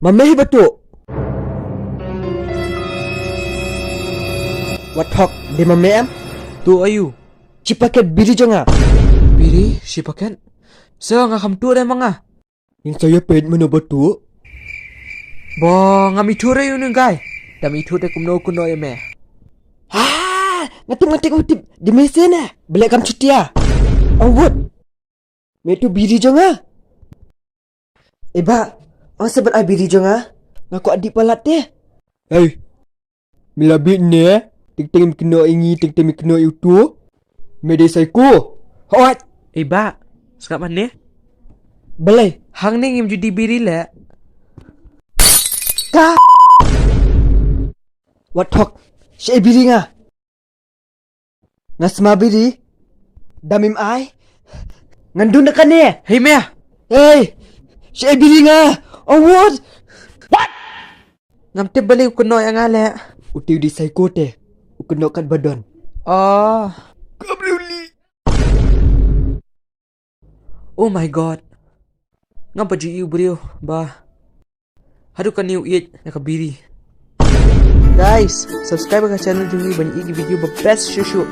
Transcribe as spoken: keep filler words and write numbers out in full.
Ma me hi ba tuh. Wat hok, dei ma me em? Tuh aïu? Shi paket biri jong nga. Biri, shi paket? Sa nga kham tuh re ma nga. Ïeng sa ïa peit mano ba tuh. Ba ngam ithuh re ïa une u guy. Dam ithuh te kumno u kynnoh ïa me. Ha, nga tip, nga tip, nga tip. Dei me shisien eh. Balei kam shutia? Ong bud. Me tuh biri jong nga. Eh bah, ong sa ban ai biri jong nga. Nga kwah dih palat te. Hei. Me la bit ne, teng teng me kynnoh ïa ngi, teng teng me kynnoh ïa utu. Me dei psycho. Hot. Eh bah, sngap hangne. Balei? Hangne ngim ju dih biri leh. Ka. Wat hok. Sha biri nga. Nga sma biri. Dam im ai. Ngan dun da kane. Hei me. Hei. Sha biri nga. Ong bud. What? Ngam tip balei u kynnoh ïa nga leh. Utu u dei psycho te. U kynnoh katba don. Oh. Ka briew li. Oh my God. Ngam pat ju ïohi u briew ba haduh kane u ïeit ïa ka biri. Guys, subscribe ka channel jong ngi ban ïohi ki video ba best shuh shuh.